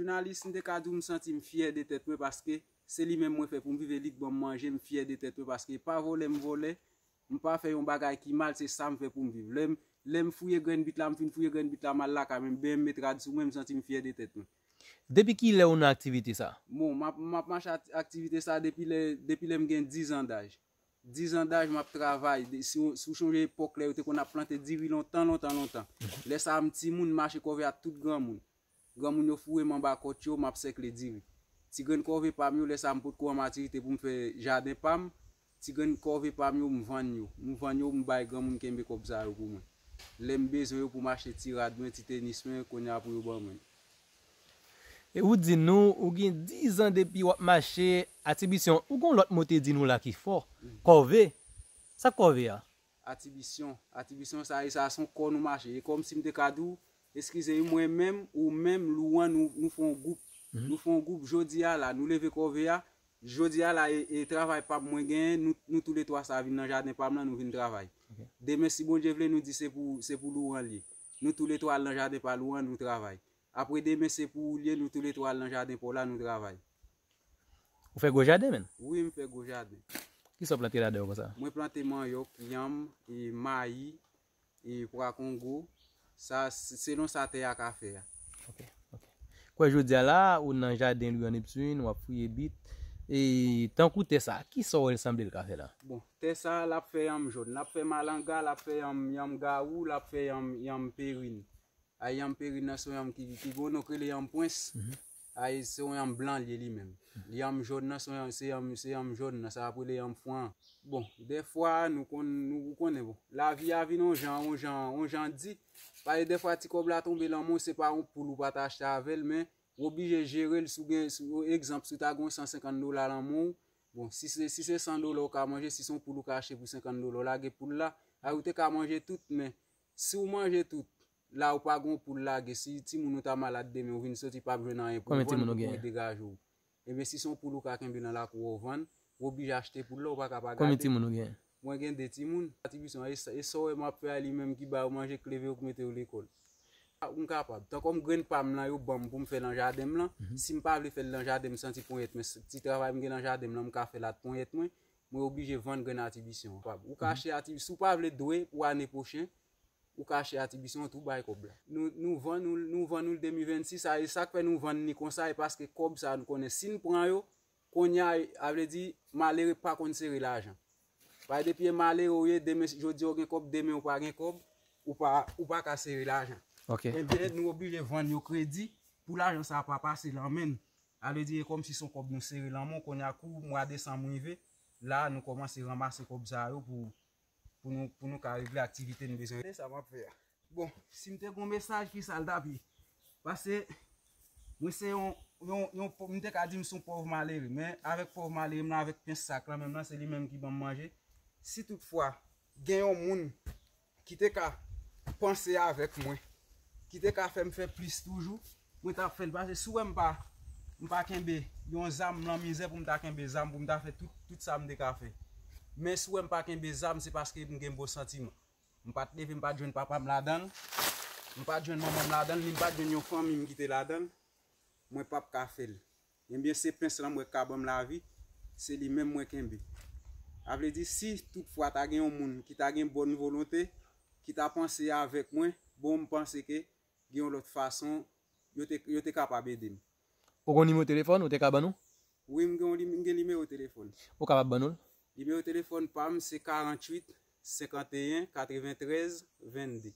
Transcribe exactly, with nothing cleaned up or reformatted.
Jounalis, m te ka di w m santi m fyè de tèt mwen paske se li menm mwen fè pou m viv, e li k ban m manje, m fyè de tèt mwen paske pa vòlè m vòlè, m pa fè yon bagay ki mal, se sa m fè pou m viv. Lè m, lè m fouye grenn bit la, m fin fouye grenn bit la, m al lakay mwen, m benyen, m met rad sou mwen, m santi m fyè de tèt mwen. Depi kilè ou nan aktivite sa? Bon, m ap, m ap mache ak- aktivite sa depi lè, depi lè m gen diz an daj. Diz an daj m ap travay. De- Si w, si w chonje epòk lè yo te konn ap plante diri lontan, lontan, lontan. Lè sa a m timoun, m mache kòve a tout granmoun. Granmoun yo foure m anba kòt yo, m ap sèkle diri. Ti grenn kòve pa m yo, lè sa a m potko an matirite pou m fè jaden pa m. Ti grenn kòve pa m yo, m vann yo. M vann yo, m bay granmoun kenbe kòb sa yo pou mwen. Lè m bezwen yo pou m achte ti rad mwen, ti tenis mwen, kounye a pou yo ban mwen. E ou di nou, ou gen diz an depi w ap mache, atibisyon, ou gen yon lòt mo te di nou la ki fò, kòve. Sa kòve a? Atibisyon. Atibisyon sa e sa se yon kò nou mache. E kòmsi m te ka di w, eskize wi, mwen menm, ou menm, Louan, nou, nou fè yon gwoup. Nou fè yon gwoup jodi a la, nou leve kòve a. Jodi a la, e, e travay pa m mwen genyen, nou, nou toule twa sa vin nan jaden pa m lan, nou vin travay. Demen, si Bondye vle, nou di se pou, se pou Louan l ye. Nou toule twa al nan jaden pa Louan, nou travay. Apre demen, se pou ou l ye, nou toule twa al nan jaden pa w la, nou travay. Ou fè gwo jaden, menn? Wi, m fè gwo jaden. Kisa w plante ladan yo konsa? Mwen plante manyòk, yanm, e mayi, e pwa kongo. Sa, s- selon sa tè a ka fè a. Ok, ok. Kwè jodi a la, ou nan jaden Louan Neptune, w ap fouye bit. E tankou tè sa, kisa w wè l sanble l ka fè la? Bon, tè sa, l ap fè yanm jòn, l ap fè malanga, l ap fè yanm, yanm gawou, l ap fè yanm, yanm perin. A yanm perin nan se yon yanm ki, ki gen yon non k rele yanm pwens. A se yon yanm blan l ye li menm. Yanm jòn nan se yon yanm, se yanm, se yanm jòn nan, sa ap rele yanm fran. Bon, dèfwa nou konn, nou ou konnen bon. Lavi a vin yon jan, yon jan, yon jan di. Paske dèfwa ti kòb la tonbe lan men w, se pa yon poul ou pa ta achte avè l, men w oblije jere l si w gen, si w, egzanp, si w ta gen yon san senkant dola lan men w, bon, si se, si se san dola w ka manje, si se yon poul ou ka achte pou senkant dola, w lage poul la, a ou te ka manje tout, men si w manje tout, la ou pa gen yon poul lage, si timoun ou ta malad demen, ou vin soti p ap jwenn anyen pou w vann pou w degaje w. Ebyen, si se yon poul ou ka kenbe nan lakou a, w vann, w oblije achte poul la, ou pa ka pa gade. Konbyen timoun ou gen? Mwen gen de timoun. Atribisyon, e sa, e sa w wè m ap fè a, li menm ki ba yo manje, k leve yo, k mete yo lekòl. M kapab. Tankòm grenn pa m lan yo ban m pou m fè lan jaden m lan, si m pa vle fè l lan jaden m, santi ponyèt mwen, ti travay m gen lan jaden m lan, m ka fè l ak ponyèt mwen, mwen oblije vann grenn atribisyon an. Ou ka achte atribisyon, si w pa vle dwe pou ane pwochen, ou ka achte atribisyon an tou bay kòb la. Nou, nou vann nou, nou vann nou l de mil vennsis, sa e sa k fè nou vann li konsa, e paske kòb sa a nou konnen si n pran yo, kounye a, a vle di, malere pa konn sere lajan. Paske depi e malere w ye, demen, jodi a w gen kòb, demen w pa gen kòb, ou pa, ou pa ka sere lajan. Ebyen, nou oblije vann yo kredi pou lajan sa a pa pase lan men n. A vle di, e kòmsi se yon kòb nou sere lan men w, kounye a kou mwa desanm rive, la nou kòmanse ranmase kòb sa yo pou, pou nou, pou nou ka regle aktivite n bezwen. Se sa m ap fè a. Bon, si m te gen yon mesaj, kisa l t ap ye? Paske mwen se yon, yon, yon, m te ka di m se yon pòv malere, men avèk pòv malere m nan, avèk pens sa k lan menm nan, se li menm ki ban m manje. Si toutfwa gen yon moun ki te ka panse avèk mwen, ki te ka fè m fè plis toujou, mwen t ap fè l. Paske si w wè m pa, m pa kenbe yon zam lan mizè pou m ta kenbe zam, pou m ta fè tout, tout sa m te ka fè. Men si w wè m pa kenbe zam, se paske m gen bon santiman. M pa t leve, m pa t jwenn papa m ladan l. M pa t jwenn manman m ladan l, ni m pa t jwenn yon fanmi m ki te ladan l. Mwen p ap ka fè l. Ebyen, se pens lan m wè k ka ban m lavi, se li menm mwen kenbe. A vle di, si toutfwa ta gen yon moun ki ta gen bòn volonte, ki ta panse avèk mwen, bon, m panse ke gen yon lòt fason, yo te, yo te kapab ede m. Ou gen nimewo telefòn ou te ka ban nou? Wi, m gen, m gen nimewo telefòn. Ou kapab ban nou l? Nimewo telefòn pa m se karanntuit, senkanteyen, katreventrèz, vennde.